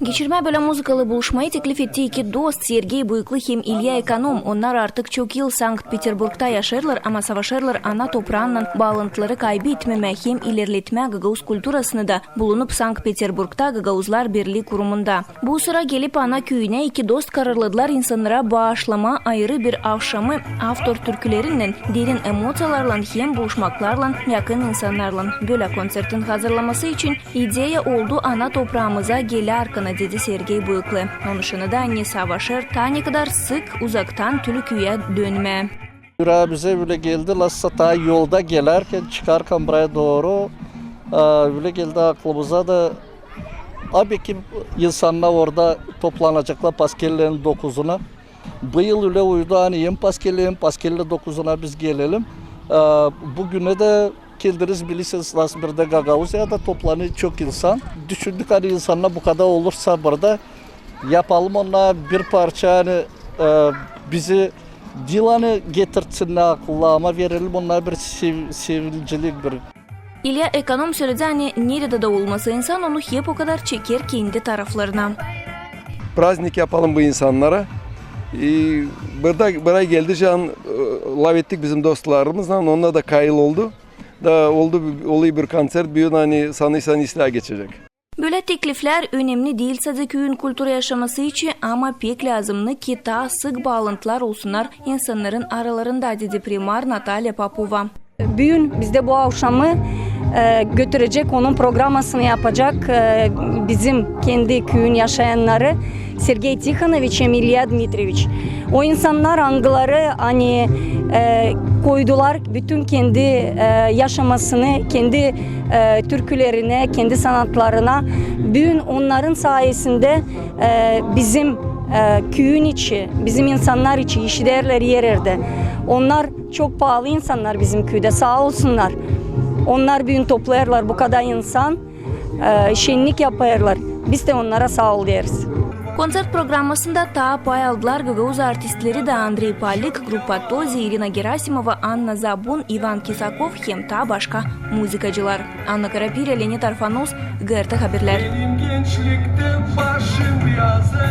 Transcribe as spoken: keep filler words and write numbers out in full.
Geçirmää bölä muzıkalı buluşmayı teklif etti iki dost, Sergey Bıyıklı hem İlya Ekonom. Onnar artık çok yıl Sankt-Peterburgta yaşêêrlar, ama savaşêrlar ana topraannan baalantıları kaybetmemää hem ilerletmää gagauz kulturasını da, bulunıp Sankt-Peterburgta Gagauzlar Birlii kurumunda. Bu sıra gelip ana küüyünä iki dost kararladılar insannara baaşlamaa ayırı bir avşamı avtor türkülerinnän, derin emosiyalarlan hem buluşmaklarlan yakın insannarlan. Bölä kontsertin hazırlaması için ideya oldu ana topraamıza gelärkana, dedi Sergey Bıyıklı. Onuşunada ne savaşêr taa ne kadar sık uzaktan Tülüküüyä dönmää. Yürämizä bölä geldi, lassa taa yolda gelärkän, çıkarkan buraya dooru, e, bölä geldi aklımıza da, abi ki insannar orada toplanaceklar paskellerin dokuzuna. Bu yıl ölä uydu, ani hem paskelle, hem paskelle dokuzuna biz gelelim. E, bu günä dä kendiniz bilirsiniz, lassa birdä Gagauziyada toplanêr çok insan. Düşündük, ani insannar bu kadar olursa burada, yapalım onnara bir parça, ani, e, bizi diil ani getirtsinnär akıllarına, ama verelim onnara bir sev-, sevincilik bir. İlya Ekonom söledi, ani neredä dä olmasa insan, onu hep o kadar çeker kendi taraflarına. Praznik yapalım bu insannara. E, burada, buraya geldi can, e, laf ettik bizim dostlarımızlan, onnar da kayıl oldu. Da oldu, oluy bir kontsert, büün, ani sanêrsam islää geçecek. Bölä tekliflär önemni diil sade küüyün kultura yaşaması için, ama pek lääzımnı, ki taa sık baalantılar olsunnar insannarın aralarında, dedi primar Natalya Popova. Büün bizdä bu avşamı, e, götürecek, onun programasını yapacek, e, bizim kendi küüyün yaşayannarı Sergey Tihanoviç hem İlya Dmitrieviç. O insannar, angıları, ani, e, koydular bütün kendi, e, yaşamasını kendi, e, türkülerine, kendi sanatlarına. Büün onnarın sayesindä, e, bizim, e, küüyün içi, bizim insannar içi işidärlär hererdä. Onnar çok paalı insannar bizim küüdä, saa olsunnar. Onnar büün toplêêrlar bu kadar insan, e, şennik yapêrlar. Biz dä onnara saa ol deeriz. Kontsert programmasında taa pay aldılar gagauz artistleri dä: Andrey Palik, gruppa Tozi, İrina Gerasimova, Anna Zabun, İvan Kisakov hem taa başka muzıkacılar. Anna Karapirä, Leonid Arfanos, GRT Haberlär. Benim gençlikte başım yazı